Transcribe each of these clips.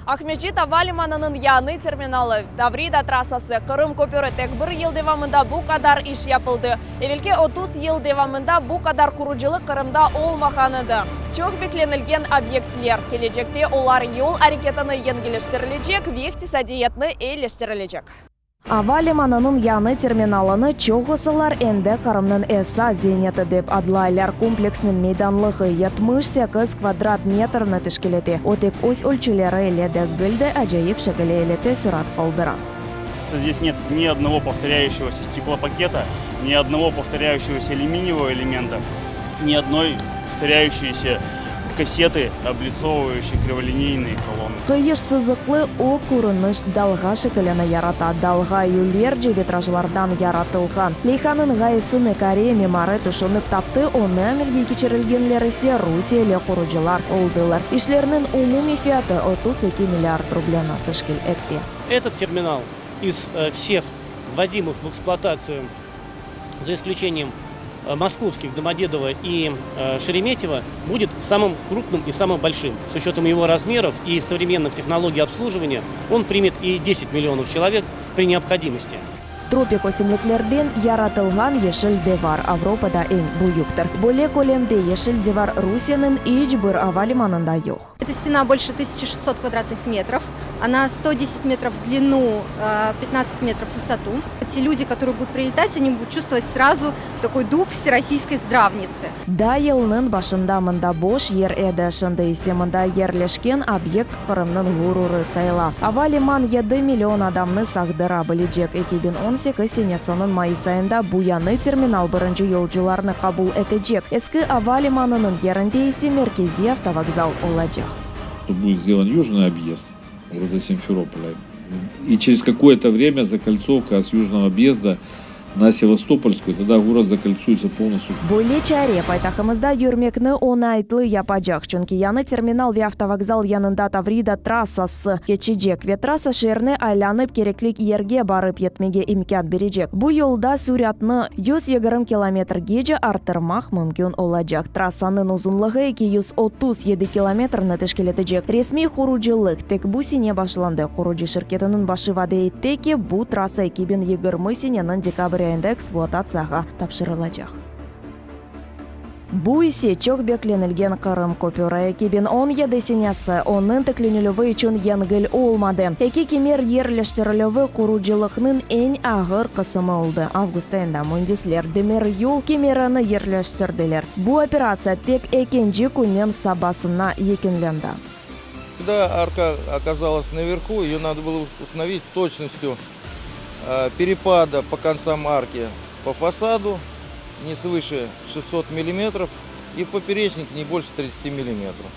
Aqmescit ava limanınıñ yañı terminalı, Tavrida trassası, Qırım köpüri, tek bir yıl devamında bu qadar iş yapıldı. Evelki 30 yıl devamında bu qadar qurucılıq Qırımda olmağan edi. Çoq beklenilgen obyektler, kelecekte olar yol areketini yengilleştirilecek ve iqtisadiyatnı eyileştirilecek. Ava limanınıñ yañı terminalını çoğusılar endi Qırımnıñ esas ziyneti dep adlaylar. Kompleksniñ meydanlığı 78 kvadrat metrni teşkil ete. O tek öz ölçüleri ile degil de, acayip şekili ile teessürat qaldıra. Здесь нет ни одного повторяющегося стеклопакета, ни одного повторяющегося алюминиевого элемента, ни одной повторяющейся кассеты, облицовывающей криволинейные колонны. Qıyış sızıqlı o körüniş dalğa şekilini yarata, dalğa yülerce vitrajlardan yaratılğan. Leyhanıñ ğayesini Koreya mimarı tüşünip taptı, onı amelge keçirilgenler ise rusiyeli qurucılar oldılar. İşlerniñ umumiy fiyatı 32 milliard rubleni teşkil etti. Этот терминал из всех вводимых в эксплуатацию, за исключением московских Домодедово и Шереметьево, будет самым крупным и самым большим. С учетом его размеров и современных технологий обслуживания он примет и 10 миллионов человек при необходимости. Tropik ösümliklerden yaratılğan yeşil divar Avropada eñ büyüktir. Böyle kölemde yeşil divar Rusiyeniñ iç bir ava limanında yoq. Эта стена больше 1600 квадратных метров. Она 110 метров в длину, 15 метров в высоту. Те люди, которые будут прилетать, они будут чувствовать сразу такой дух всероссийской здравницы. Daa yılnıñ başında mında boş yer edi, şimdi ise mında yerleşken obyekt Qırımnıñ ğururı sayıla. Ava liman yedi million adamnı sağdıra bilecek. 2018 senesiniñ mayıs ayında bu yañı terminal birinci yolcularnı qabul etecek, eski ava limanınıñ yerinde ise merkeziy avtovokzal olacaq. Будет сделан южный объезд города Симферополя. И через какое-то время закольцовка с южного объезда на Севастопольскую, тогда город закольцуется полностью. Böyle çare paytahtımızda yürmekni oñaytlı yapacaq, çünki yañı terminal ve avtovokzal yanında Tavrida trassası keçecek ve trassa şeerni aylanıp kerekli yerge barıp yetmege imkân berecek. Bu yolda süratnı 120 kilometrgece arttırmaq mümkün olacaq. Trassanıñ uzunlığı 237 kilometrni teşkil etecek. Resmiy qurucılıq tek bu sene başlandı. Qurucı şirketiniñ başı vade etti ki, bu trassa 2020 seneniñ dekabr ayında ekspluatatsiyağa tapşırılacaq. Bu ise çoq beklenilgen Qırım köpüri. 2017 senesi onıñ tiklenilüvi içün yengil olmadı. Eki kemer yerleştirilüvi qurucılıqnıñ eñ ağır qısımı oldı. Avgust ayında müendisler demiryol kemerini yerleştirdiler. Bu operatsiya tek ekinci künniñ sabasına yekünlendi. Когда арка оказалась наверху, ее надо было установить с точностью перепада по концам арки по фасаду не свыше 600 миллиметров и в поперечнике не больше 30 миллиметров.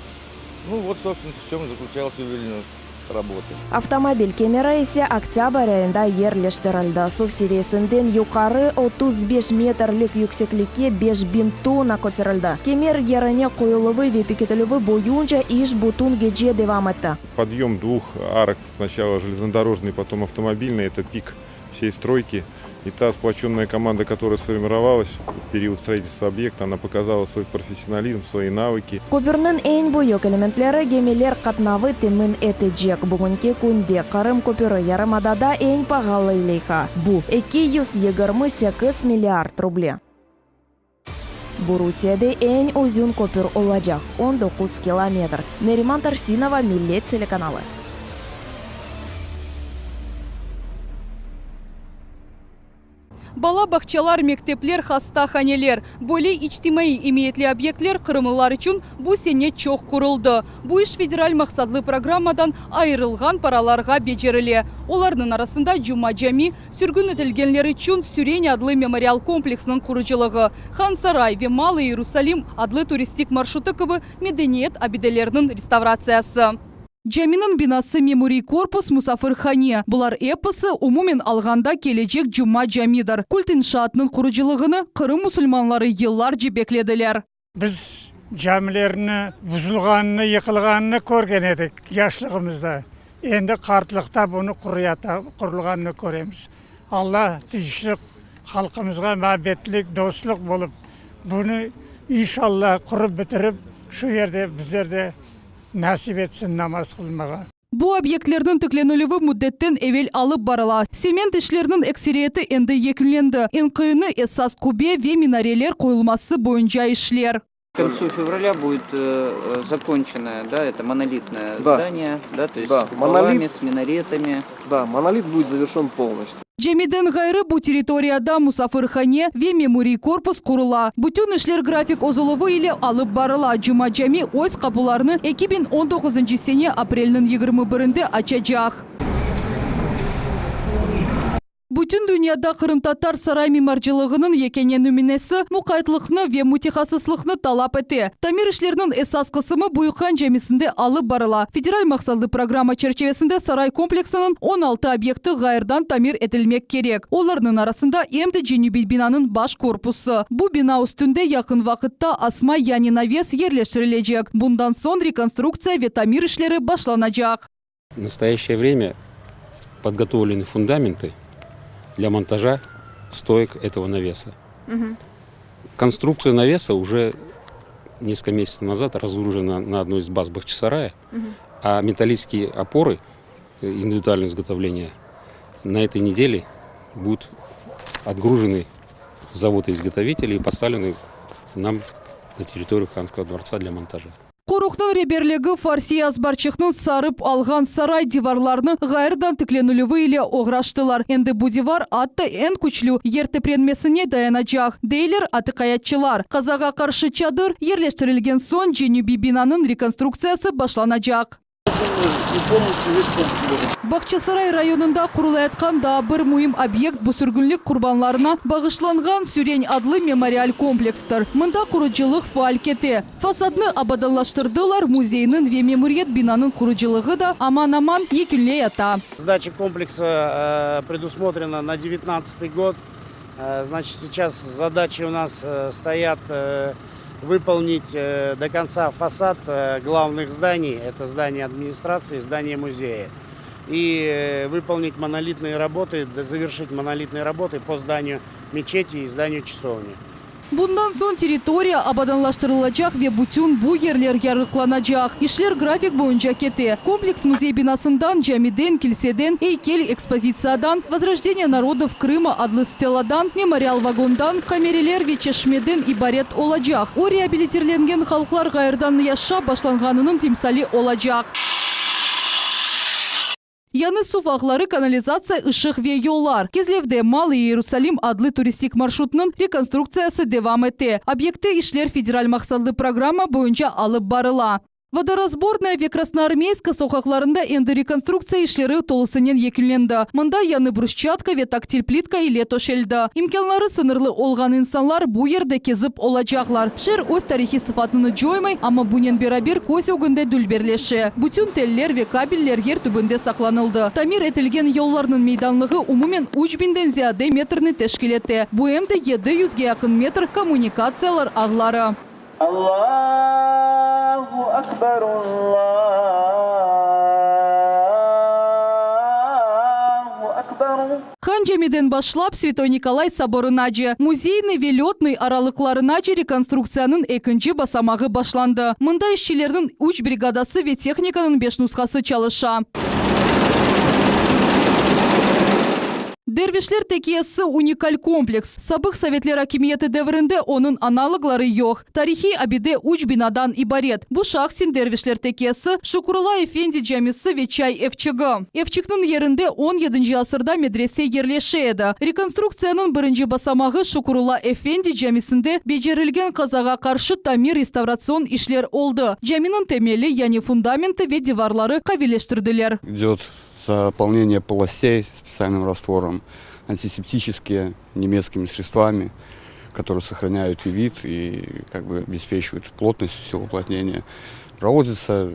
Ну вот, собственно, в чем заключалась ювелирность работы. Avtomobil kemeri ise oktâbr ayında yerleştirildi. Suv seviyesinden yuqarı 35 metrlik yükseklikke 5000 tonna köterildi. Kemer yerine qoyuluvı ve pekitilüvi boyunca iş bütün gece devam etti. Подъем двух арок, сначала железнодорожной, потом автомобильной, это пик всей стройки. И та сплоченная команда, которая сформировалась в период строительства объекта, она показала свой профессионализм, свои навыки. Köpürniñ eñ büyük elementleri gemiler qatnavı temin etecek. Bugünki künde Qırım köpüri yarımadada eñ pağalı leyha. Bu, 228 milliard ruble. Bu Rusiyede eñ uzun köpür olacaq, 19 kilometr. Neriman Tarsinova, Millet telekanalı. Bala bağçalar, mektepler, hastahaneler. Böyle içtimaiy emiyetli obyektler qırımlılar içün bu sene çoq quruldı. Bu iş federal maqsatlı programmadan ayırılğan paralarğa becerile. Olarnıñ arasında Cuma cami, sürgün etilgenler içün Süren adlı memorial kompleksiniñ qurucılığı, Hansaray ve Malıy İyerusalim adlı turistik marşrutı kibi medeniyet abideleriniñ restavratsiyası. Caminiñ binası, memuriy korpus, musafirhane, bular episi, umumen alğanda, kelecek Cuma camidir. Kult inşaatınıñ qurucılığını Qırım musulmanları yıllarca beklediler. Biz camilerni buzulğanını, yıqılğanını körgen edik yaşlığımızda. Endi qartlıqta bunı qurulğanını köremiz. Alla tınçlıq, halqımızğa muabbetlik, dostluq bolıp, bunı inşalla qurıp bitirip, şu yerde bizler de nasip etsin namaz qılmağa. Bu obyektlerniñ tiklenilüvi müddetten evel alıp barıla. Sement işleriniñ ekseriyeti endi yekünlendi. Eñ qıyını, esas qubbe ve minareler qoyulması boyunca işler. К концу февраля будет закончено, да, это монолитное Да. здание, да, то есть Да, с куполами, монолит. с минаретами. Да, монолит будет завершен полностью. Camiden ğayrı bu territoriyada musafirhane ve memuriy korpus qurula. Bütün işler grafik ozuluvı ile alıp barıla. Cuma Cami öz qapularını 2019 sene aprelniñ 21-inde açacaq. Bütün dünyada qırımtatar saray mimarcılığınıñ yekâne nümünesi muqaytlıqnı ve mütehassıslıqnı talap ete. Tamir işleriniñ esas qısımı Büyük Han camisinde alıp barıla. Federal maqsatlı programma çerçivesinde saray kompleksiniñ 16 obyekti ğayrıdan tamir etilmek kerek. Olarnıñ arasında em de cenübiy binanıñ baş korpusı. Bu bina üstünde yaqın vaqıtta asma yani naves yerleştirilecek. Bundan soñ rekonstruktsiya ve tamir işleri başlanacaq. В настоящее время подготовлены фундаменты для монтажа стоек этого навеса. Конструкция навеса уже несколько месяцев назад разгружена на одной из баз Бахчисарая, а металлические опоры индивидуального изготовления на этой неделе будут отгружены с завода-изготовителей и поставлены нам на территорию Ханского дворца для монтажа. Qoruqnıñ reberligi farsiy azbarçıqnıñ sarıp alğan saray divarlarını ğayrıdan tiklenilüvi ile oğraştılar. Endi bu divar atta eñ küçlü yer teprenmesine dayanacaq, deyler atiqiyatçılar. Qazağa qarşı çadır yerleştirilgen soñ cenübiy binanıñ rekonstruktsiyası başlanacaq. Bağçasaray rayonında qurulayatqan daa bir müim obyekt bu sürgünlik qurbanlarına bağışlanğan Süren adlı memorial komplekstir. Mında qurucılıq faal kete. Fasadnı abadanlaştırdılar, müzeyniñ ve memuriyet binanıñ qurucılığı da aman-aman yekünleyata. Сдача комплекса предусмотрена на 19 год. Значит, сейчас задачи у нас стоят выполнить до конца фасад главных зданий. Это здание администрации, здание музея. И выполнить монолитные работы, завершить монолитные работы по зданию мечети и зданию часовни. Bundan soñ territoriya abadanlaştırılacaq ve bütün bu yerler yarıqlanacaq. İşler grafik boyunca kete. Kompleks müzey binasından, camiden, kilseden, eykel ekspozitsiyadan, Возрождение народов Крыма adlı steladan, memorial vagondan, qamereler ve çeşmeden ibaret olacaq. O, reabilitirlengen halqlar ğayrıdan yaşap başlanğanınıñ timsali olacaq. Yañı suv ağları, kanalizatsiya, ışıq ve yollar. Kezlevde Malıy İyerusalim adlı turistik marşrutnıñ rekonstruktsiyası devam ete. Obyektte işler federal maqsatlı programma boyunca alıp barıla. Vodorazbornaya ve Krasnoarmeyska soqaqlarında endi rekonstruktsiya işleri tolusınen yekünlendi. Mında yañı brusçatka ve taktil plitka ile töşeldi. İmkânları sıñırlı olğan insanlar bu yerde kezip olacaqlar. Şeer öz tarihiy sıfatını coymay, amma bunen beraber köz ögünde dülberleşe. Bütün teller ve kabeller yer tübünde saqlanıldı. Tamir etilgen yollarnıñ meydanlığı umumen üç biñden ziyade metrni teşkil ete. Bu em de 700ge yaqın metr kommunikatsiyalar ağları. Allahu Akbar, Allahu Akbar. Han Camiden başlap Svâtoy Nikolay soborınace, Müzeynıy ve Lötnıy aralıqlarınace rekonstruktsiyanıñ ekinci basamağı başlandı. Mında işçilerniñ üç brigadası ve tehnikanıñ beş nushası çalışa. Dervişler tekiyesi, unikal kompleks. Sabıq sovetler akimiyeti devrinde onıñ analogları yoq. Tarihiy abide üç binadan ibaret. Bu şahsen Dervişler tekiyesi, Şukurulla efendi camisi ve çay evçigi. Evçikniñ yerinde on yedinci asırda medrese yerleşe edi. Rekonstruktsiyanıñ birinci basamağı Şukurulla efendi camisinde becerilgen qazağa qarşı tamir-restavratsion işler oldı. Caminiñ temeli, yani fundamenti ve divarları qaviyleştirdiler. İdöt заполнение полостей специальным раствором, антисептические немецкими средствами, которые сохраняют и вид, и как бы обеспечивают плотность всего уплотнения. Проводится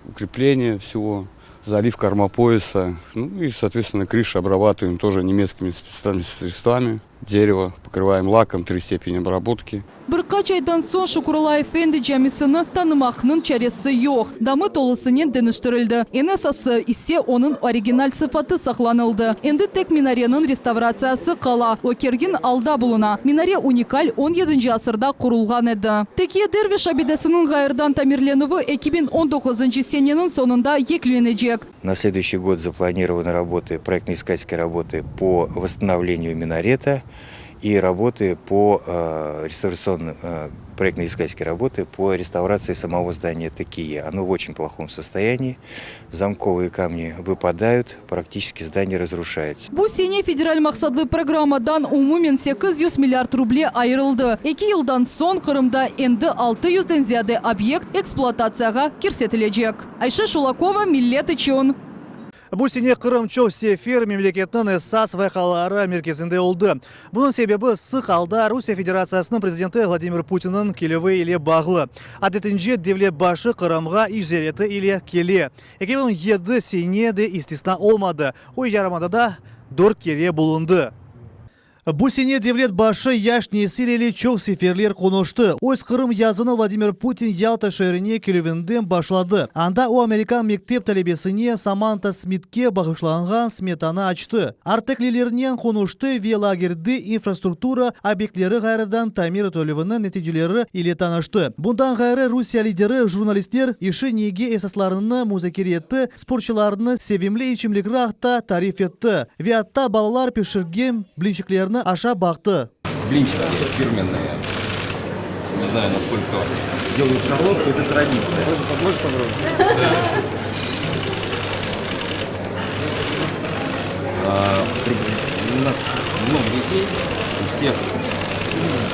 укрепление всего, заливка армопояса, ну и, соответственно, крыши обрабатываем тоже немецкими специальными средствами. Дерево покрываем лаком, три степени обработки. Bir. qaç aydan soñ Şukuralla efendi camisini tanımaqnıñ çaresi yoq. Damı tolusınen deñiştirildi. Eñ esası ise onıñ original sıfatı saqlanıldı. Endi tek minareniñ restavratsiyası qala, o kergin alda buluna. Minare unikal on yedinci asırda qurulğan edi. Tekiye Derviş abidesiniñ ğayırdan tamirlenüvi 2019 seneniñ soñunda yekünlenecek. На следующий год запланированы работы, проектно-изыскательские работы по восстановлению минарета и работы по реставрационным, проектно-изыскательские работы по реставрации самого здания Текие. Оно в очень плохом состоянии, замковые камни выпадают, практически здание разрушается. Bu sene federal maqsatlı programmadan umumen 800 milliard ruble ayırıldı. Eki yıldan soñ Qırımda endi 600-den ziyade obyekt ekspluatatsiyağa kirsetilecek. Ayşe Şulakova, Millet içün. Bu sene Qırım çoq sefer memleketniñ esas vaqiaları merkezinde oldı. Bunıñ sebebi sıq alda Rusiye Federatsiyasınıñ prezidenti Vladimir Putinniñ kelüvi ile bağlı. Adetince, devlet başı Qırımğa iş ziyareti ile kele. 2007 sene de istisna olmadı, o yarımadada dört kere bulundı. Bu sene devlet başı yaş nesil ile çoq seferler qonuştı. Öz Qırım yazını Vladimir Putin Yalta şeerine kelüvinden başladı. Anda o amerikan mektep talebesine Samanta Smitke bağışlanğan smetanı açtı, arteklilernen qonuştı ve lagerde infrastruktura obyektleri ğayrıdan tamir etilüviniñ neticeleri ile tanıştı. Bundan ğayrı, Rusiye lideri jurnalistler işi nege esaslarını muzakere etti, Sportçularnı sevimli içimlikri aqta tarif etti ve atta balalar pişirgen blinçiklerni aşap baqtı. Blinçiki firmennıye. Ne znayu, naskolko delayut şarlotku, eto traditsiya. U nas mnogo detey, u vseh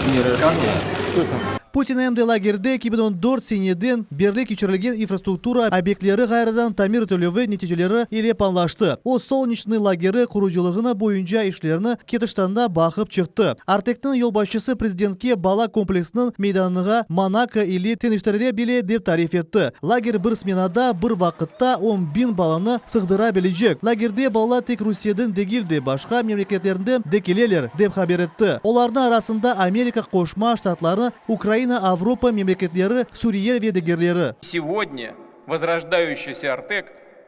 dni rojdeniya. Putin em de lagerde 2014 seneden berli keçirilgen infrastruktura obyektleri ğayrıdan tamir etilüvi neticeleri ile panlaştı. O, Solneçnıy lageri qurucılığını boyunca işlerni ketiştanda baqıp çıqtı. Artekniñ yolbaşçısı prezidentke bala kompleksiniñ meydanınığa Monako ile teñeştirile bile dep tarif etti. Lager bir smenada bir vaqıtta 10,000 balanı sığdıra bilecek. Lagerde balalar tek Rusiyeden degil de, başqa memleketlerinden de keleler, dep haber etti. Olarnıñ arasında Amerika Qoşma Ştatları, Ukraina, Avropa memleketleri, Suriye ve digerleri. Segodnâ vozrojdayuşiyся Artek,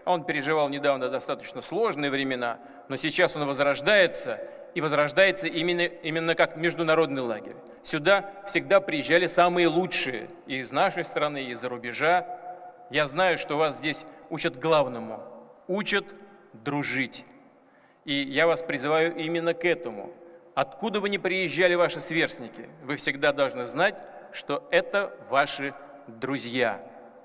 on perejival nedavno dostatoçno slojnıye vremena, no seyças on vozrojdayetsâ i vozrojdayetsâ imenno imenno kak mejdunarodnıy lager. Süda vsegda priezjali samıye luçşiye i iz našey stranı, i iz-za rubeja. Ya znayu, çto vas zdes uçat glavnomu, uçat drujit. И я вас призываю именно к этому. Откуда бы ни приезжали ваши сверстники, вы всегда должны знать, что это ваши друзья.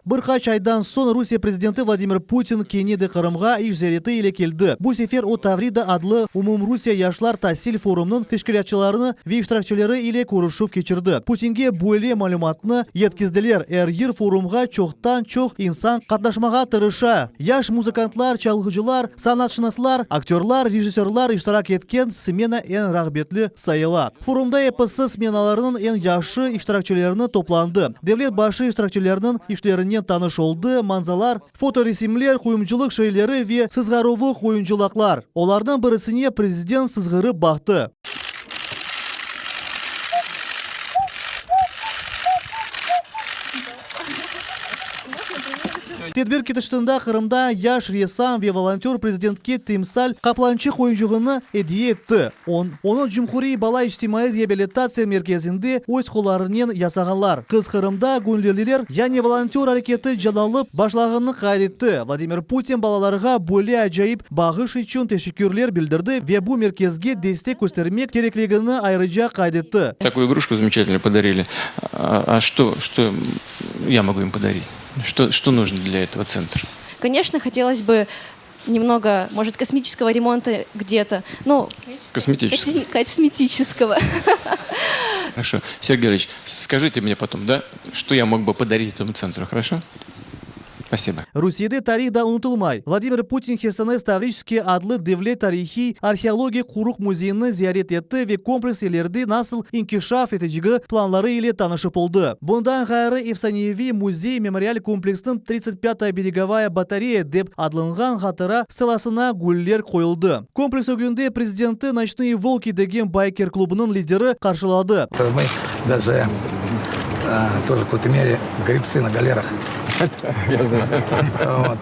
Bir qaç aydan soñ Rusiye prezidenti Vladimir Putin kene de Qırımğa iş ziyareti ile keldi. Bu sefer o Tavrida adlı Umumrusiye yaşlar tasil forumınıñ teşkilâtçılarını ve iştirakçileri ile körüşüv keçirdi. Putinge böyle malümatnı yetkizdiler, er yıl forumğa çoqtan-çoq insan qatnaşmağa tırışa. Yaş muzıkantlar, çalğıcılar, sanatşınaslar, aktörlar, rejissörlar iştirak etken smena eñ rağbetli sayıla. Forumda episi smenalarnıñ eñ yahşı iştirakçilerini toplandı. Devlet başı iştirakçilerniñ işlerinen tanış oldı, manzalar, fotoresimler, quyumcılıq şeyleri ve sızğaruvı oyuncılaqlar. Olarnıñ birisine prezident sızğırıp baqtı. Tedbir ketiştında Qırımda yaş ressam ve volontör prezidentke timsal qaplançıq oyuncığını ediye etti. Onı Cumhuriy bala içtimaiy reabilitatsiya merkezinde öz qollarınen yasağanlar. Qız Qırımda göñülliler, yani volontör areketi canlanıp başlağanını qayd etti. Vladimir Putin balalarğa böyle acayip bağış içün teşekkürler bildirdi ve bu merkezge destek köstermek kerekligini ayrıca qayd etti. Takuyu igruşku zamечательную podarili. A çto, çto ya mogu im podarit? Çto, çto nujno dlya etogo tsentra? Koneçno, hotelos bı nemnogo, mojit, kosmitiçeskogo remonta gde-to, nu, Kosmetiçeskogo. Kosmetiçeskogo. Хорошо. Сергей Ильич, скажите мне потом, да, что я мог бы подарить этому центру, хорошо? Спасибо. Rusiyede tarih da unutılmay. Vladimir Putin Hersones Tavriçskiy adlı devlet tarihiy arheologik qoruq müzeyini ziyaret etti ve kompleks ileride nasıl inkişaf etecegi planları ile tanışıp oldı. Bundan ğayrı, efsaneviy müzey-memorial kompleksniñ Tridtsat pâtaya beregovaya batareya dep adlanğan hatıra stelasına güller qoyuldı. Kompleks ögünde prezidenti Noçnıye volki degen bayker klubınıñ lideri qarşıladı. Mı daje. тоже в какой-то мере гребцы на галерах. Я знаю. Вот.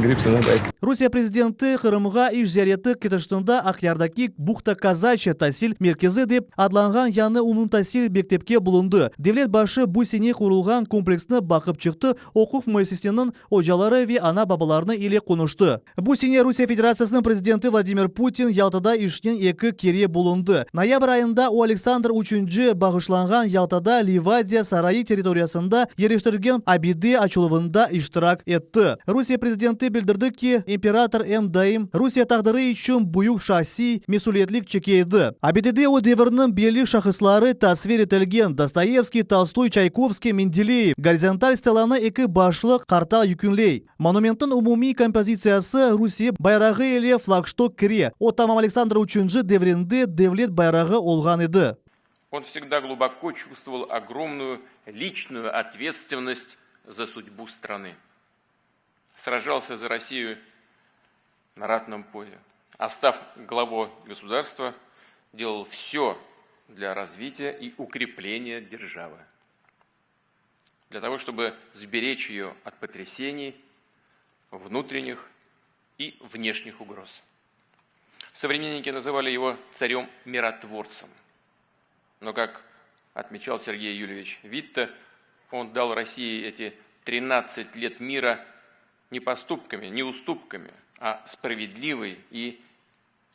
Гребцы на байках. Rusiye prezidenti Qırımğa iş ziyareti ketişatında Aqyardaki Buhta Kazaçya tasil merkezi dep adlanğan yañı umumtasil mektepke bulundı. Devlet başı bu sene qurulğan kompleksni baqıp çıqtı, oquv müessiseniñ ocaları ve ana-babalarını ile qonuştı. Bu sene Rusiye Federatsiyasınıñ prezidenti Vladimir Putin Yaltada işnen eki kere bulundı. Noyabr ayında o Aleksandr Üçünci bağışlanğan Yaltada Livadiya sarayı territoriyasında yerleştirilgen abide açıluvında iştirak etti. Rusiye prezidenti bildirdi ki, imperator em daim Rusiye taqdiri içün büyük şahsiy mesüliyetlik çeke edi. Abidede o devirniñ belli şahısları tasvir etilgen, Dostoyevskiy, Tolstoy, Çaykovskiy, Mendeleyev. Gorizontal stelanı eki başlı qartal yükünley. Monumentniñ umumiy kompozitsiyası Rusiye bayrağı ile flagştok kire, o tamam Aleksandr Üçünci devrinde devlet bayrağı olğan edi. Он всегда глубоко чувствовал огромную личную ответственность за судьбу страны. Сражался за Россию на ратном поле. А став главой государства, делал все для развития и укрепления державы. Для того, чтобы сберечь ее от потрясений внутренних и внешних угроз. Современники называли его царем-миротворцем. Но, как отмечал Сергей Юльевич Витте, он дал России эти 13 лет мира не поступками, не уступками, а справедливой и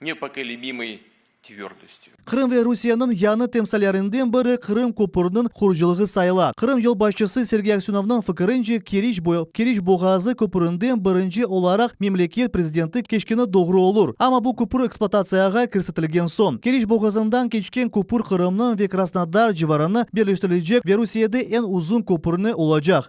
непоколебимой твердостью. Qırım ve Rusiyeniñ yañı timsallerinden biri Qırım köpüriniñ qurucılığı sayıla. Qırım yolbaşçısı Sergey Aksönovnıñ fikirince, Keriç Keriç boğazı köpürinden birinci olaraq memleket prezidenti keçkeni doğru olur. Amma bu köpür ekspluatatsiyağa kirsetilgen soñ. Keriç boğazından keçken köpür Qırımnıñ ve Krasnodar civarını birleştirilecek ve Rusiyede eñ uzun köpürni olacaq.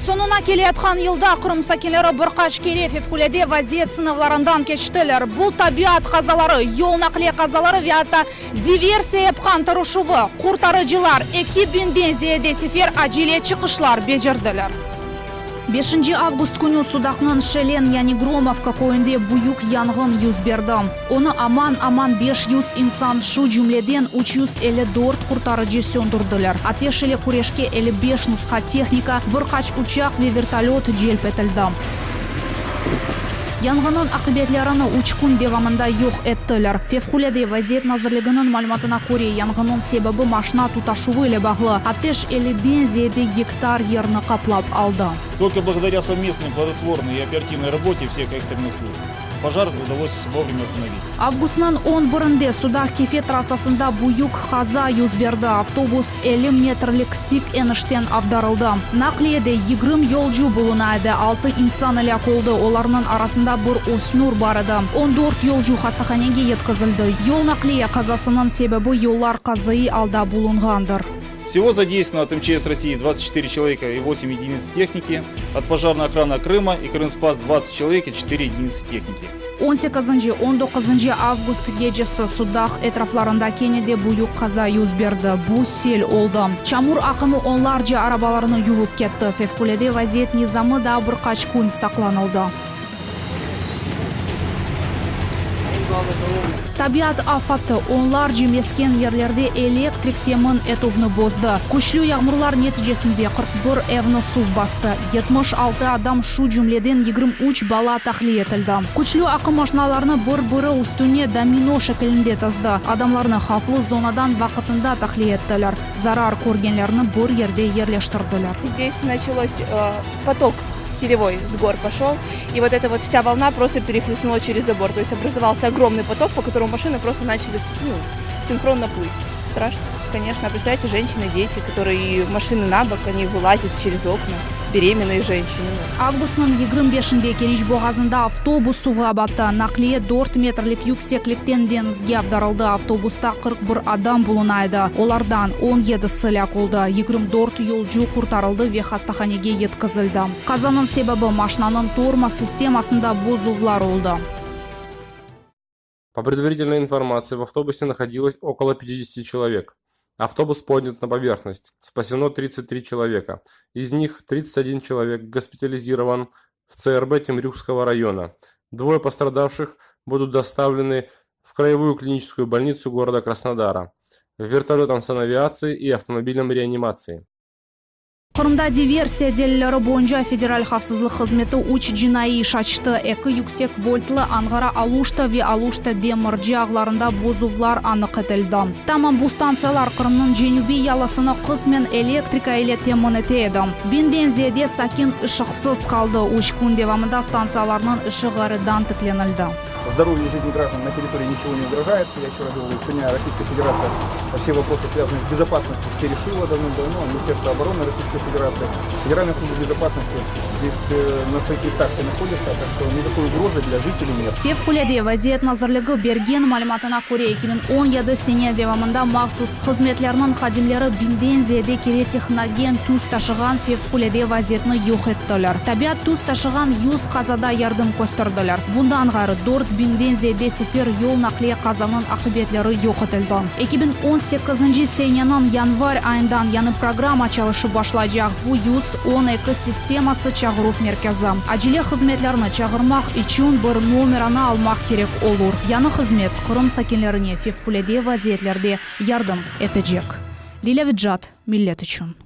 Soñuna keleyatqan yılda Qırım sakinleri bir qaç kere fevqulâde vaziyet sınavlarından keçtiler. Bu tabiat qazaları, yol naqliye qazaları ve atta diversiya yapqan tırışuvı, qurtarıcılar eki biñden ziyade sefer acele çıqışlar becerdiler. Beşinci avgust künü Sudaqnıñ Şelen, yani Gromovka köyünde büyük yanğın yüz berdi. Onı aman-aman 500 insan, şu cümleden 354 qurtarıcı söndürdiler. Ateş ile küreşke 55 nusha tehnika, bir qaç uçaq ve vertolöt celp etildi. Yanğınnıñ aqibetlerini üç kün devamında yoq ettiler. Fevqulâde vaziyet nazirliginiñ malümatına köre, yanğınnıñ sebebi maşna tutaşuvı ile bağlı. Ateş elliden ziyade gektar yerni qaplap aldı. Только благодаря совместной плодотворной и оперативной работе всех экстренных служб пожар удалось вовремя остановить. Avgustnıñ on birinde Sudaq Kefe trassasında büyük qaza yüz berdi, avtobus 50 metrlik tik enişten avdarıldı. Naqliyede 20 yolcu buluna edi, altı insan elâk oldı, olarnıñ arasında bir ösmür bar edi. 14 yolcu hastahanege yetkizildi. Yol naqliye qazasınıñ sebebi yollar qazaiy alda bulunğandır. Всего задействовано от МЧС России 24 человека и 8 единиц техники, от пожарной охраны Крыма и Крымспас 20 человек и 4 единицы техники. 18-nci, 19-ncı avgust gecesi Sudaq etraflarında kene de büyük qaza yüz berdi. Bu sel oldı. Çamur aqımı onlarca arabalarnı yuvıp ketti. Fevqulâde vaziyet nizamı daa bir qaç kün saqlanıldı. Tabiat afatı onlarca mesken yerlerde elektrik temin etüvni bozdı. Küçlü yağmurlar neticesinde 41 evni suv bastı, 76 adam, şu cümleden 23 bala tahliye etildi. Küçlü aqım maşinalarnı bir-biri üstüne domino şekilinde tizdi. Adamlarnı havflı zonadan vaqtında tahliye ettiler. Zarar körgenlerni bir yerde yerleştirdiler. Здесь началось поток селевой с гор пошел, и вот эта вот вся волна просто перехлестнула через забор. То есть образовался огромный поток, по которому машины просто начали ну, синхронно плыть. Страшно, конечно. Представляете, женщины, дети, которые машины на бок, они вылазят через окна, беременные женщины. Avgustnıñ 25-inde Keriç boğazında avtobus suvğa battı. Naqliye 4 metrlik yükseklikten deñizge avdarıldı. Avtobusta 41 adam buluna edi. Olardan 17-si elâk oldı. 24 yolcu qurtarıldı ve hastahanege yetkizildi. Qazanıñ sebebi maşinanıñ tormoz sistemasında bozuvlar oldı. По предварительной информации, в автобусе находилось около 50 человек. Автобус поднят на поверхность. Спасено 33 человека. Из них 31 человек госпитализирован в ЦРБ Темрюкского района. Двое пострадавших будут доставлены в краевую клиническую больницу города Краснодара. Вертолетом санавиации и автомобилем реанимации. Qırımda diversiya delilleri boyunca Federal havfsızlıq hızmeti üç cinaiy iş açtı. Eki yüksek voltlı Anğara-Aluşta ve Aluşta-Demirci ağlarında bozuvlar anıq etildi. Tamam bu stantsiyalar Qırımnıñ cenübiy yalısını qısmen elektrika ile temin ete edi. Biñden ziyade sakin ışıqsız qaldı. Üç kün devamında stantsiyalarnıñ işi ğayrıdan tiklenildi. Здоровью и жизни граждан на территории ничего не угрожает. Я еще раз говорю, сегодня Российская Федерация все вопросы, связанные с безопасностью, все решила давным-давно. Министерство обороны Российской Федерации, Федеральная служба безопасности здесь э, на своих местах все находятся, так что никакой угрозы для жителей нет. Fevqulâde vaziyet nazirligi bergen malümatına köre, 2017 sene devamında mahsus hızmetlerniñ hadimleri biñden ziyade kere tehnogen tüs taşığan fevqulâde vaziyetni yoq ettiler. Tabiat tüs taşığan 100 qazada yardım kösterdiler. Bundan ğayrı, 4000-den ziyade sefer yol naqliye qazanıñ aqibetleri yoq etildi. 2018-nci seneniñ yanvar ayından yañı programma çalışıp başlaycaq, bu 112 sisteması çağıruv merkezi. Acele hızmetlerni çağırmaq içün bir nomeranı almaq kerek olur. Yañı hızmet Qırım sakinlerine fevqulâde vaziyetlerde yardım etecek. Lilâ Vecat, Millet içün.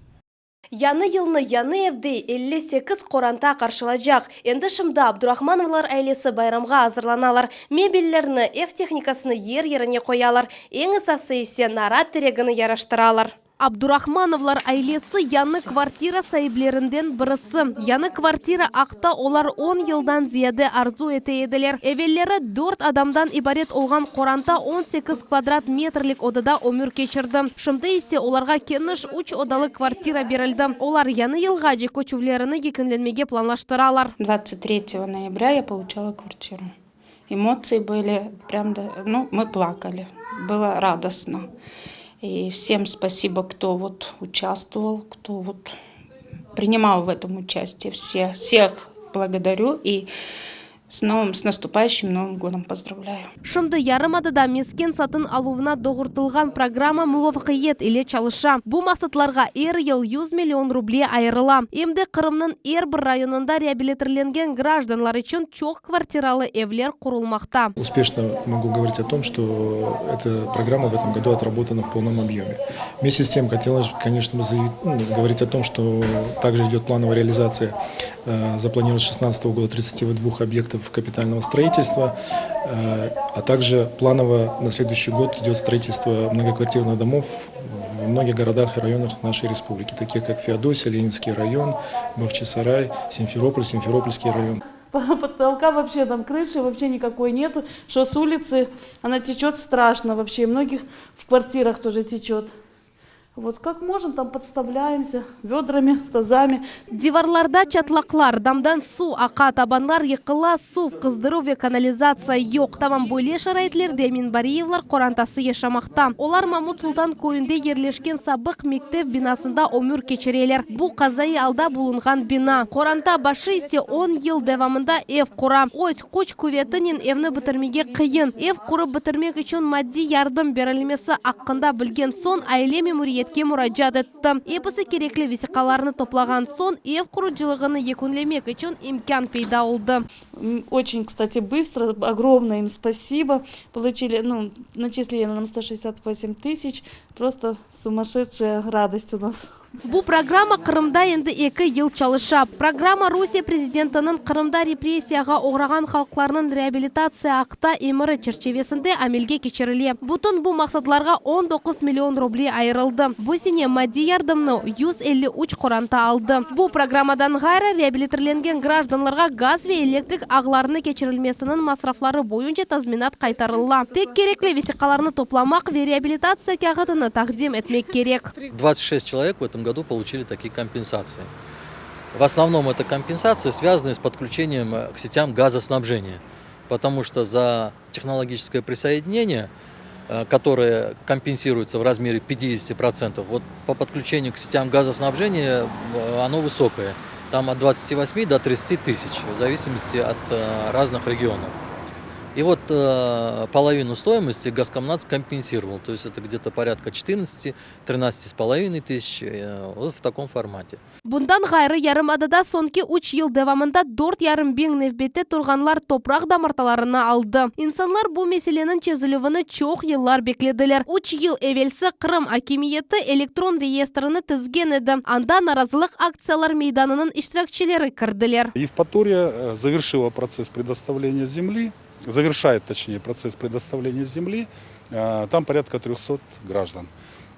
Yañı yılnı yañı evde 58 qoranta qarşılaycaq. Endi şimdi Abdurahmanovlar ailesi bayramğa azırlanalar. Mebellerni, ev tehnikasını yer-yerine qoyalar. Eñ esası ise narat teregini yaraştıralar. Abdurahmanovlar ailesi yañı kvartira saiplerinden birisi. Yañı kvartira aqta olar on yıldan ziyade arzu ete ediler. Evelleri dört adamdan ibaret olğan qoranta 18 kvadrat metrlik odada ömür keçirdi. Şimdi ise olarğa keniş üç odalı kvartira berildi. Olar yañı yılğace köçüvlerini yekünlenmege planlaştıralar. 23 ноября я получала квартиру. Эмоции были прям, ну, мы плакали. Было радостно. И всем спасибо, кто вот участвовал, кто вот принимал в этом участие. Все, всех благодарю и с новым, с наступающим Новым годом поздравляю. Şimdi yarımadada mesken satın aluvına doğrultılğan programma muvafaqiyet ile çalışa. Bu maqsatlarğa er yıl 100 million ruble ayırıla. Em de Qırımnıñ er bir rayonında reabilitirlengen grajdanlar içün çoq kvartiralı evler qurulmaqta. Успешно могу говорить о том, что эта программа в этом году отработана в полном объеме. Вместе с тем хотелось, конечно, заявить, ну, говорить о том, что также идет плановая реализация э, запланировано с 2016 года 32 объектов капитального строительства, э, а также планово на следующий год идет строительство многоквартирных домов в многих городах и районах нашей республики, таких как Феодосия, Ленинский район, Бахчисарай, Симферополь, Симферопольский район. Потолка вообще там крыши вообще никакой нету, что с улицы она течет страшно вообще, многих в квартирах тоже течет. Вот как можем, там подставляемся ведрами, тазами. Divarlarda çatlaqlar, damdan suv aqa, tabanlar yıqıla, suv qızdıruv ve kanalizatsiya yoq. Tamam böyle şaraitlerde Minbariyevler qorantası yaşamaqta. Olar Mamut Sultan köyünde yerleşken sabıq mektep binasında ömür keçireler. Bu qazaiy alda bulunğan bina. Qoranta başı ise 10 yıl devamında ev qura. Öz küç quvetinen evni bitirmege qıyın. Ev qurıp bitirmek içün maddiy yardım berilmesi aqqında bilgen soñ aile memuriyetke muracaat etti. Episi kerekli vesiqalarnı toplağan soñ ev qurucılığını yekünlemek içün imkân peyda oldı. Очень, кстати, быстро, огромное им спасибо. Получили, ну, начислили нам 168 тысяч. Просто сумасшедшая радость у нас. Bu programma Qırımda endi eki yıl çalışa. Programma Rusiye prezidentiniñ Qırımda repressiyağa oğrağan halqlarnıñ reabilitatsiya aqta emiri çerçivesinde amelge keçirile. Bütün bu maqsatlarğa 19 million ruble ayırıldı. Bu sene maddiy yardımnı 153 qoranta aldı. Bu programmadan ğayrı reabilitirlengen grajdanlarğa gaz ve elektrik ağlarını keçirilmesiniñ masrafları boyunca tazminat qaytarıla. Tek kerekli vesiqalarnı toplamaq ve reabilitatsiya kâğıtını taqdim etmek kerek. 26 человек в этом году получили такие компенсации. В основном это компенсации, связанные с подключением к сетям газоснабжения, потому что за технологическое присоединение, э, которое компенсируется в размере 50%, вот по подключению к сетям газоснабжения э, оно высокое. Там от 28 до 30 тысяч, в зависимости от э, разных регионов. И вот э, половину стоимости Госкомнац компенсировал. То есть это где-то порядка 14-13,5 тысяч э, вот в таком формате. Bundan ğayrı, yarımadada soñki üç yıl devamında 4,5 biñ nevbette turğanlar topraq damartılarını aldı. İnsanlar bu meseleniñ çezilüvini çoq yıllar beklediler. Üç yıl evelsi Qırım akimiyeti elektron reyestrini tizgen edi. Anda narazılıq aktsiyalar meydanınıñ iştirakçileri kirdiler. Евпатория э, завершила процесс предоставления земли, завершает, точнее, процесс предоставления земли. Э, Там порядка 300 граждан.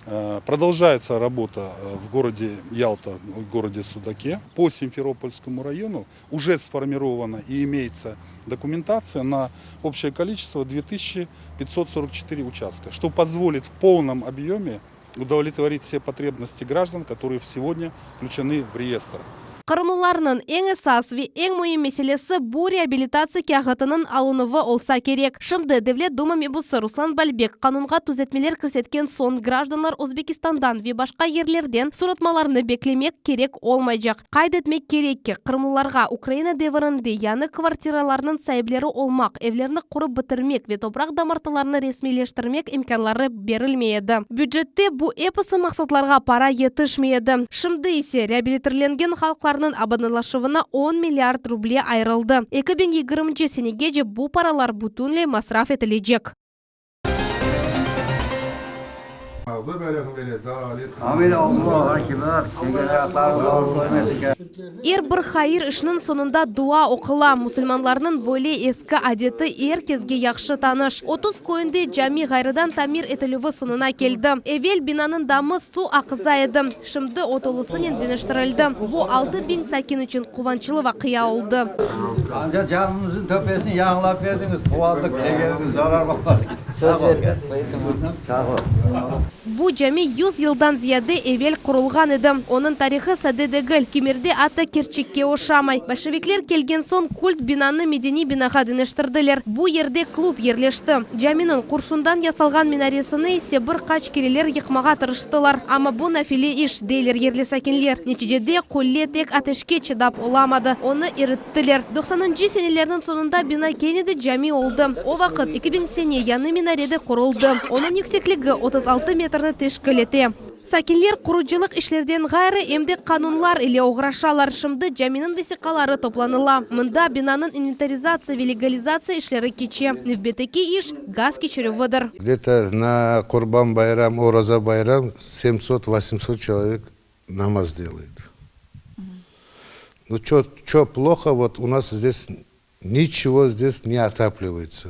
Э, Продолжается работа э, в городе Ялта, в городе Судаке. По Симферопольскому району уже сформирована и имеется документация на общее количество 2544 участка, что позволит в полном объеме удовлетворить все потребности граждан, которые сегодня включены в реестр. Qırımlılarnıñ eñ esas ve eñ müim meselesi bu reabilitatsiya kâğıtınıñ alınuvı olsa kerek. Şimdi Devlet Duma mebusı Ruslan Balbek qanunğa tüzetmeler kirsetken soñ grajdanlar Özbekistandan ve başqa yerlerden soratmalarnı beklemek kerek olmaycaq. Qayd etmek kerek ki, qırımlılarğa Ukraina devirinde yañı kvartiralarnıñ saipleri olmaq, evlerni qurıp bitirmek ve topraq damartılarını resmiyleştirmek imkânları berilmey edi. Bücette bu episi maqsatlarğa para yetişmey edi. Şimdi ise reabilitirlengen halqlarnıñ abadanlaşuvına 10 milliard ruble ayırıldı. 2020 senegece bu paralar bütünley masraf etilecek. Amin Allahu ekber. Er bir hayır işniñ soñunda dua oqula. Musulmanlarnıñ böyle eski adeti er kesge yahşı tanış. 30 köyünde cami ğayrıdan tamir etilüvi soñuna keldi. Evel binanıñ damı suv aqıza edi. Şimdi o tolusınen deñiştirildi. Bu 6000 sakin içün quvançlı vaqia oldı. Anca camimizin töpesini yañılap berdiñiz, quvandıq, şekerimiz zarar olmadı. Söz verdik, поэтому. Sağ ol. Bu cami 100 yıldan ziyade evel qurulğan edi. Onıñ tarihı sade degil, kimerde atta kerçekke oşamay. Bolşevikler kelgen soñ kult binanı medeniy binağa deñiştirdiler. Bu yerde klub yerleşti. Caminiñ qurşundan yasalğan minaresini ise bir qaç kereler yıqmağa tırıştılar. Amma bu nafile iş, deyler yerli sakinler. Neticede qulle tek ateşke çıdap olamadı, onı irittiler. 90-ncı senelerniñ soñunda bina kene de cami oldı. O vaqıt 2000 sene yañı minare de quruldı. Onıñ yüksekligi 36 metrni teşkil ete. Sakinler qurucılıq işlerden ğayrı em de qanunlar ile oğraşalar. Şimdi caminiñ vesiqaları toplanıla. Mında binanıñ inventarizatsiya ve legalizatsiya işleri keçe. Nevbetteki iş gaz keçirüvidir. Где-то на Курбан Байрам, Ораза Байрам 700-800 человек намаз делает. Ну, что плохо, вот у нас здесь ничего здесь не отапливается.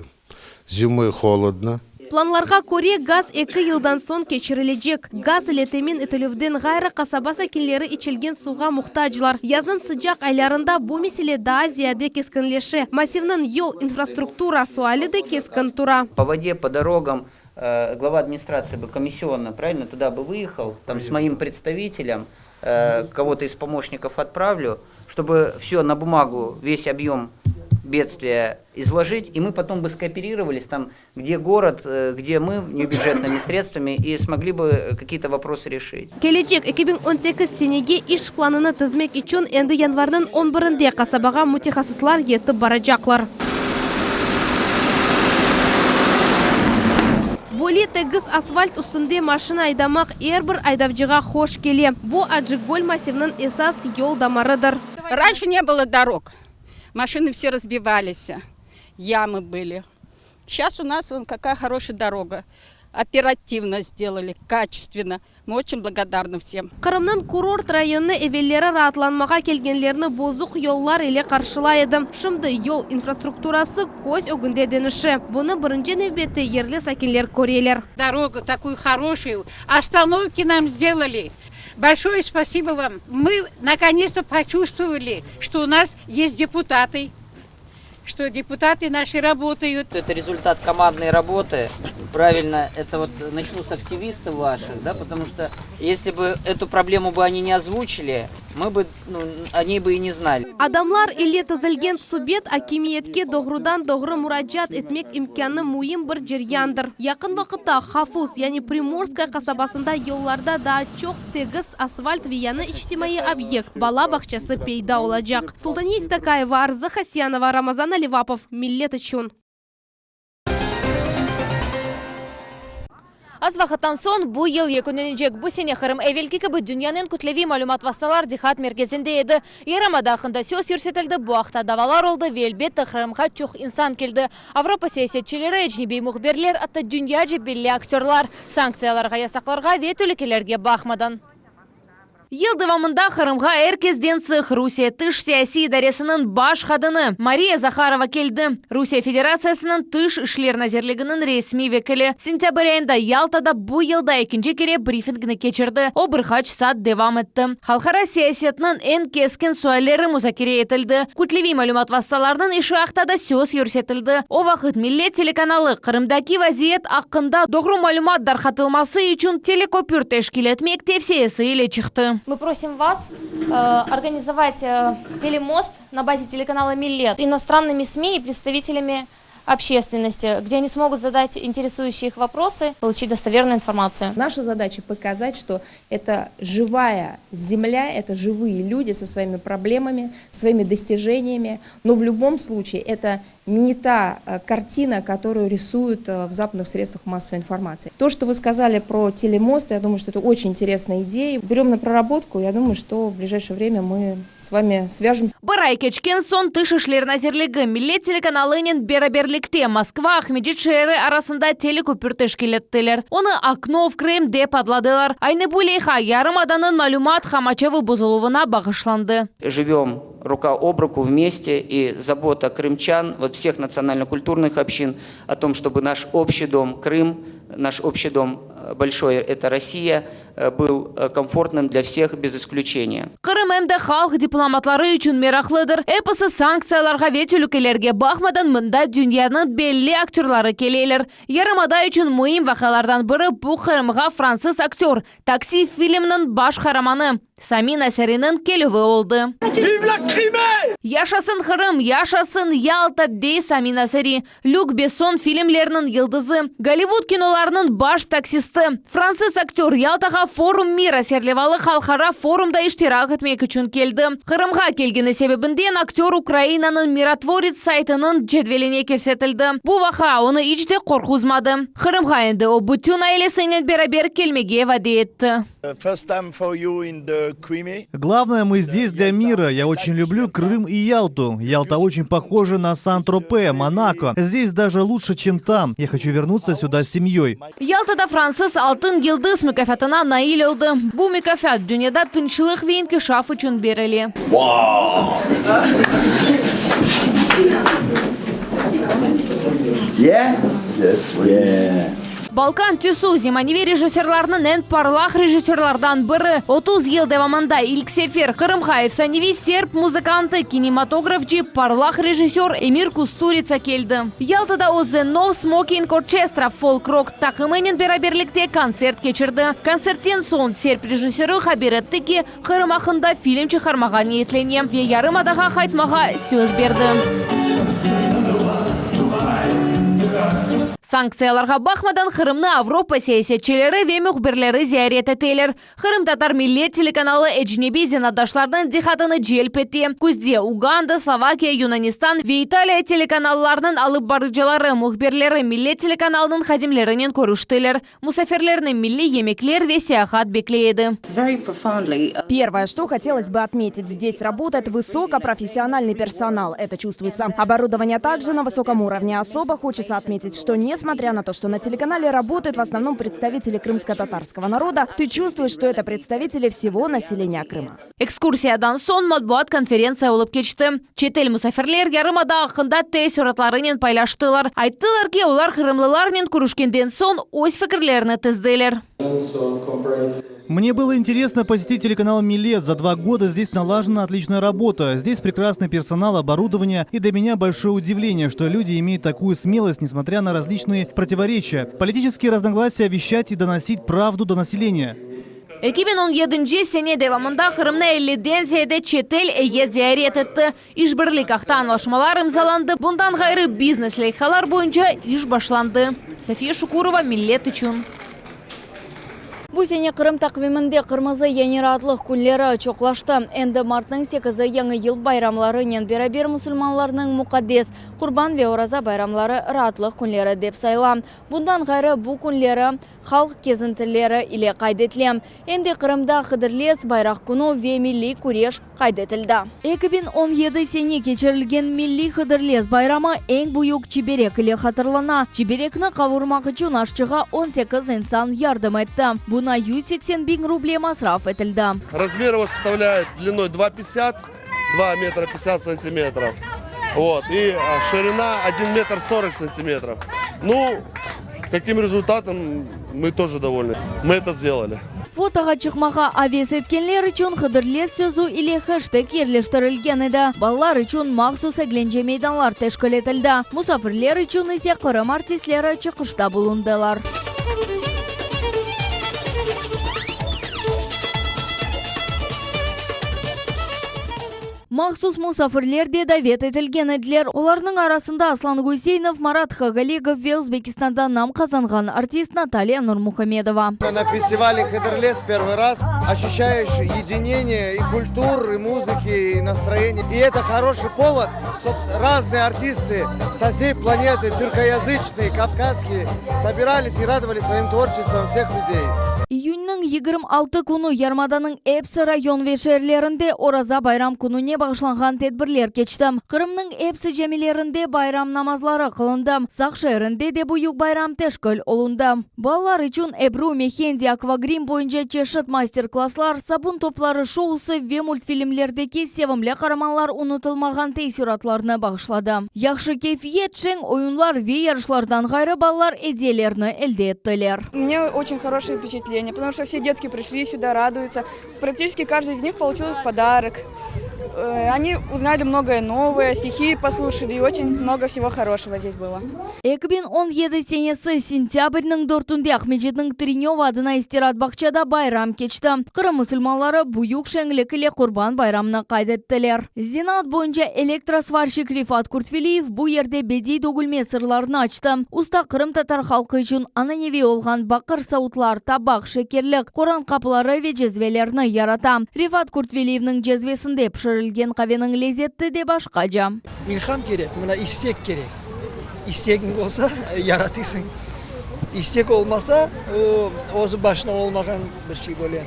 Зимой холодно. Planlarğa köre gaz 2 yıldan soñ keçirilecek. Gaz ile temin etilüvden ğayrı qasaba sakinleri içilgen suvğa muhtaclar. Yaznıñ sıcaq aylarında bu mesele daa ziyade keskinleşe. Massivniñ yol infrastruktura suali de keskin tura. По воде, по дорогам э, глава администрации бы комиссионно, правильно, туда бы выехал, там с моим представителем, э, кого-то из помощников отправлю, чтобы все на бумагу, весь объем бедствия изложить, и мы потом бы скооперировались там, где город, э, где мы небюджетными средствами, и смогли бы какие-то вопросы решить. Kelecek 2018 senege iş planını tizmek içün endi yanvarniñ 11-nde qasabağa mütehassıslar yetip baracaqlar. Böyle tegiz asfalt üstünde maşina aydamaq er bir aydavcığa hoş kele. Bu Acıgöl massiviniñ esas yol damarıdır. Раньше не было дорог. Машины все разбивались, ямы были. Сейчас у нас вон какая хорошая дорога. Оперативно сделали, качественно. Мы очень благодарны всем. Qırımnıñ kurort rayonı evelleri raatlanmağa kelgenlerni bozuq yollar ile qarşılay edi. Şimdi yol infrastrukturası köz ögünde deñişe. Bunı birinci nevbette yerli sakinler köreler. Дорогу такую хорошую, остановки нам сделали. Большое спасибо вам. Мы наконец-то почувствовали, что у нас есть депутаты, что депутаты наши работают. Это результат командной работы. Правильно, это вот начну с активистов ваших, да, потому что если бы эту проблему бы они не озвучили, мы бы, ну, они бы и не знали. Adamlar ile tizilgen subet akimiyetke doğrudan-doğru muracaat etmek imkânı müim bir ceryandır. Yaqın vaqıtta Hafuz, yani Primorskaya qasabasında yollarda daa çoq tegiz asfalt ve yañı içtimaiy obyekt bala bağçası peyda olacaq. Sultaniye Istakayeva, Arzı Hasyanova, Ramazan Alivapov, Millet içün. Az vaqıttan soñ bu yıl yekünlenecek. Bu sene Qırım evelki kibi dünyanıñ kütleviy malümat vastalar diqqat merkezinde edi. Yarımada aqqında söz yürsetildi, bu aqta davalar oldı ve, elbette, Qırımğa çoq insan keldi, Avropa siyasetçileri, ecnebiy mühbirler, atta dünyaca belli aktörlar, sanktsiyalarğa, yasaqlarğa ve telükelerge baqmadan. Yıl devamında Qırımğa er kezden sıq Rusiye tış siyasiy idaresiniñ baş qadını Mariya Zaharova keldi, Rusiye Federatsiyasınıñ Tış işler nazirliginiñ resmiy vekili sentâbr ayında Yaltada bu yılda ekinci kere brifingni keçirdi, o bir qaç saat devam etti. Halqara siyasetniñ eñ keskin sualleri muzakere etildi, kütleviy malümat vastalarınıñ işi aqta da söz yürsetildi. O vaqıt Millet telekanalı Qırımdaki vaziyet aqqında doğru malümat darqatılması içün teleköpür teşkil etmek tevsiyesi ile çıqtı. Мы просим вас организовать телемост на базе телеканала Millet с иностранными СМИ и представителями общественности, где они смогут задать интересующие их вопросы, получить достоверную информацию. Наша задача показать, что это живая земля, это живые люди со своими проблемами, своими достижениями, но в любом случае это не та э, картина, которую рисуют э, в западных средствах массовой информации. То, что вы сказали про телемост, я думаю, что это очень интересная идея. Берем на проработку, я думаю, что в ближайшее время мы с вами свяжемся. Bir ay keçken soñ Tış işler nazirligi Millet telekanalınen beraberlikte Moskva, Aqmescit şeeri arasında teleköpür teşkil ettiler. Onı Okno v Krım dep adladılar. Aynı bu leyha yarımadanıñ malümat qamaçavı bozuluvına bağışlandı. Живем рука об руку вместе, и забота крымчан, вот всех национально-культурных общин о том, чтобы наш общий дом Крым, наш общий дом э, большой – это Россия, э, был э, комфортным для всех без исключения. Qırım em de halq diplomatları içün meraqlıdır. Episi sanktsiyalarğa ve telükelerge baqmadan mında dünyanıñ belli aktörları keleler. Yarımada içün müim vaqialardan biri bu Qırımğa fransız aktör, Taksi filminiñ baş qaramanı Sami Naseriniñ kelüvi oldı. Yaşasın Qırım, yaşasın Yalta, dey Sami Naseri, Lük Besson filmleriniñ yıldızı, Gollivud kinolarınıñ baş taksisti. Fransız aktör Yaltağa Forum mira serlevalı halqara forumda iştirak etmek içün keldi. Qırımğa kelgeni sebebinden aktör Ukrainanıñ Mirotvorets saytınıñ cedveline kirsetildi. Bu vaqia onı iç de qorquzmadı. Qırımğa endi o bütün ailesinen beraber kelmege vade etti. Главное, мы здесь для мира. Я очень люблю Крым и Ялту. Ялта очень похожа на Сан-Тропе, Монако. Здесь даже лучше, чем там. Я хочу вернуться сюда с семьей. Yaltada fransız Altın yıldız mukâfatına nail oldı. Bu mukâfat dünyada tınçlıq ve inkişaf içün berile. Balkan tüsü, zemaneviy rejissörlarnıñ eñ parlaq rejissörlardan biri. 30 yıl devamında ilk sefer Qırımğa efsaneviy serb muzıkantı, kinematografcı, parlaq rejissör Emir Kusturitsa keldi. Yaltada o The No Smoking Orchestra folk-rok taqımınen beraberlikte kontsert keçirdi. Kontsertten soñ serb rejissörı haber etti ki, Qırım aqqında film çıqarmağa niyetlene ve yarımadağa qaytmağa söz berdi. Sanktsiyalarğa baqmadan, Qırımnı Avropa siyasetçileri ve mühbirleri ziyaret eteler. Qırımtatar Millet telekanalı ecnebiy zenaatdaşlarnıñ diqqatını celp ete. Küzde Uganda, Slovakiya, Yunanistan ve İtaliya telekanallarınıñ alıp barıcıları, mühbirleri Millet telekanalınıñ hadimlerinen körüştiler. Musafirlerni milliy yemekler ve seyahat bekley edi. Первое, что хотелось бы отметить, здесь работает высокопрофессиональный персонал. Это чувствуется. Оборудование также на высоком уровне. Особо хочется отметить, что несмотря на то, что на телеканале работают в основном представители крымско-татарского народа, ты чувствуешь, что это представители всего населения Крыма. Ekskursiyadan soñ matbuat konferentsiya olıp keçti. Çetel musafirler yarımada aqqında teessüratlarınen paylaştılar. Ayttılar ki, olar qırımlılarnen körüşkenden soñ öz fikirlerini tizdiler. Мне было интересно посетить телеканал «Миллет». За два года здесь налажена отличная работа. Здесь прекрасный персонал, оборудование. И для меня большое удивление, что люди имеют такую смелость, несмотря на различные противоречия. Политические разногласия вещать и доносить правду до населения. 2017 sene devamında Qırımnı 50-den ziyade çetel eyyet ziyaret etti. İşbirlik aqta añlaşmalar imzalandı, bundan ğayrı biznes leyhalar boyunca iş başlandı. Safiye Şukurova, Millet içün. Bu sene Qırım taqviminde qırmızı yani raatlıq künleri çoqlaştı. Endi martnıñ sekizi Yañı yıl bayramlarınen beraber musulmanlarnıñ muqaddes Qurban ve Oraza bayramları raatlıq künleri dep sayıla. Bundan ğayrı, bu künleri. Halq kezintileri ile qayd etile. Em de Qırımda Hıdırlez, Bayraq künü ve milliy küreş qayd etildi. 2017 sene keçirilgen milliy Hıdırlez bayramı eñ büyük çiberek ile hatırlana. Çiberekni qavurmaq içün aşçığa 18 insan yardım etti. Buña 180 biñ ruble masraf etildi. Razmer его составляет длиной два пятьдесят, два метра пятьдесят сантиметров, вот, и ширина один метр сорок сантиметров. Ну, каким результатом мы тоже довольны. Мы это сделали. Fotoğa çıqmağa aves etkenler içün Hıdırlez sözü ile heşteg yerleştirilgen edi. Balalar içün mahsus eglence meydanlar teşkil etildi, musafirler içün ise Qırım artistleri çıqışta bulundılar. Mahsus musafirler de davet etilgen ediler. Olarnıñ arasında Aslan Güseynov, Marat Hagalegov ve Özbekistanda nam qazanğan artist Natalya Nurmuhamedova. Na festivale Hıdırlez первый раз ощущаешь единение и культур, и музыки, и настроение. И это хороший повод, чтоб разные артисты со всей планеты, тюркоязычные, кавказские, собирались и радовали своим творчеством всех людей. İyünniñ 26 künü yarımadanıñ episi rayon ve şeerlerinde Oraza bayram kününe bağışlanğan tedbirler keçti. Qırımnıñ episi camilerinde bayram namazları qılındı. Saq şeerinde de büyük bayram teşkil olundı. Balalar içün ebru, mehendi, akvagrim boyunca çeşit master-klasslar, sabun topları şousı ve multfilmlerdeki sevimli qaramanlar unutılmağan teessüratlarnı bağışladı. Yahşı keyfiyet, şeñ oyunlar ve yarışlardan ğayrı balalar ediyelerni elde ettiler. У меня очень хорошее впечатление, потому что все детки пришли сюда, радуются. Практически каждый из них получил подарок. Они узнали многое новое, стихи послушали, и очень много всего хорошего здесь было. 2017 senesi sentâbrniñ dörtünde Aqmescitniñ Trenöva adına istiraat bağçada bayram keçti. Qırım musulmanları büyük şeñlik ile Qurban bayramını qayd ettiler. Zenaat boyunca elektrosvarşik Refat Kurtveliyev bu yerde bediy dögülme sırlarını açtı. Usta qırımtatar halqı içün ananeviy olğan baqır savutlar, tabaq, şekerlik, qoran qapıları ve cezvelerni yarata. Refat Kurtveliyevniñ cezvesinde pişirilgen qaveniñ lezeti de başqaca. İlham kerek, mına istek kerek. İstegiñ olsa, yaratısıñ. İstek olmasa, o, özü başına olmağan bir şey böyle.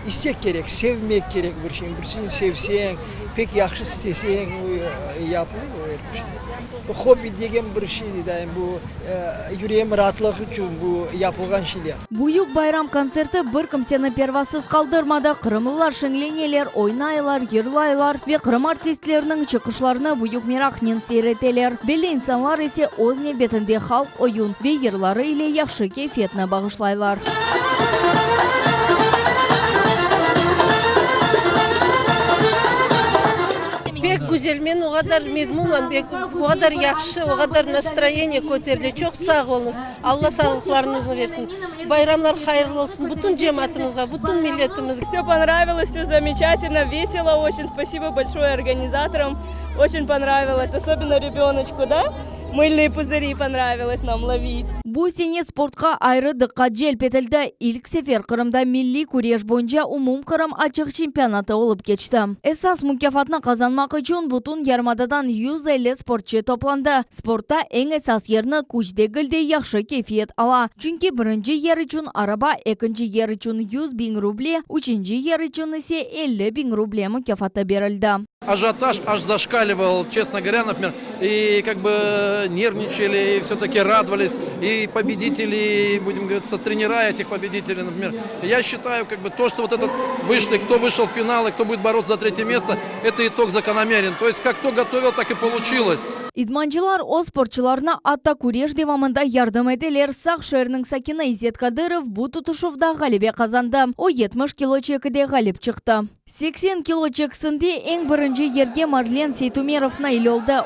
İstek kerek, sevmek kerek bir şeyni. Bir şeyni sevseñ, pek yahşı isteseñ, o yapılır o er bir şey. Hobbi degen bir şey, bu yüreğim raatlığı içün bu yapılğan şeyler. Büyük bayram kontserti bir kimseni pervasız qaldırmadı. Qırımlılar şeñleneler, oynaylar, yırlaylar ve Qırım artistleriniñ çıqışlarını büyük meraqnen seyir eteler. Belli insanlar ise öz nevbetinde halq oyun ve yırları ile yahşı keyfiyetni bağışlaylar. Pek güzel, men o qadar memnunam, pek o qadar yahşı, o qadar nastroyeniye köterile, çoq sağ oluñız, Alla sağlıqlarıñıznı versin, bayramlar hayırlı olsun bütün cemaatımızğa, bütün milletimizge. Все понравилось, все замечательно, весело очень, спасибо большое организаторам, очень понравилось, особенно ребеночку, да, мыльные пузыри понравилось нам ловить. Bu sene sportqa ayrı diqqat celp etildi. İlk sefer Qırımda milliy küreş boyunca umumqırım açıq çempionatı olıp keçti. Esas mukâfatnı qazanmaq içün bütün yarımadadan 150 sportçı toplandı. Sportta eñ esas yerni küç degil de, yahşı keyfiyet ala. Çünki birinci yer içün araba, ekinci yer içün 100 biñ ruble, üçünci yer içün ise 50 biñ ruble mukâfatı berildi. Ажиотаж аж зашкаливал, честно говоря, например, и как бы нервничали, и все-таки радовались, и победители, и, будем говорить, тренера этих победителей, например. Я считаю, как бы то, что вот этот вышли, кто вышел в финал и кто будет бороться за третье место, это итог закономерен. То есть, как кто готовил, так и получилось. İdmancılar öz sportçularına atta küreş devamında yardım eteler. Saq şeeriniñ sakini İzet Kadırov bu tutuşuvda ğalebe qazandı. O 70 kilo çekide ğalip çıqtı. 80 kilo çekisinde eñ birinci yerge Marlen Seytumerov nail oldı.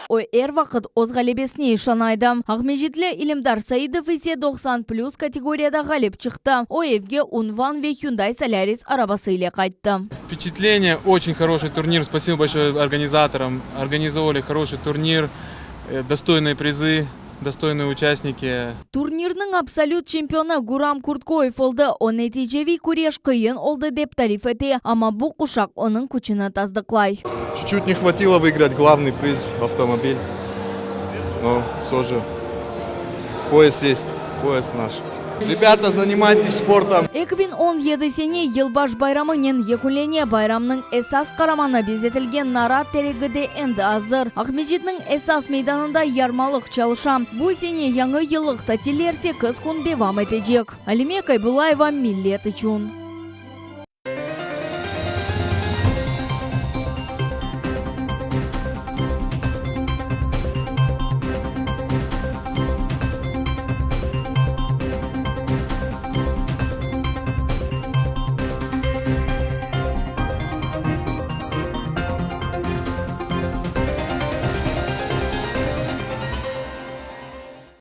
O er vaqıt öz ğalebesine işana edi. Aqmescitli İlimdar Saidov ise 90 plüs kategoriyada ğalip çıqtı. O evge unvan ve Hyundai Solaris arabası ile qayttı. Впечатление, очень хороший турнир. Спасибо большое организаторам. Организовали хороший турнир, достойные призы. достойные участники. Turnirniñ absolüt çempionı Guram Kurtkoyev oldı. O, neticeviy küreş qıyın oldı, dep tarif ete, amma bu quşaq onıñ küçüni tasdıqlay. Чуть-чуть не хватило выиграть главный приз автомобиль. Но все же пояс есть, пояс наш. Ребята, занимайтесь спортом. 2017 sene Yılbaş bayramınen yekünlene. Bayramnıñ esas qaramanı bezetilgen narat teregi de endi azır. Aqmescitniñ esas meydanında yarmalıq çalışa. Bu sene yañı yıllıq tatiller sekiz kün devam etecek. Alime Kaybulayeva, Millet içün.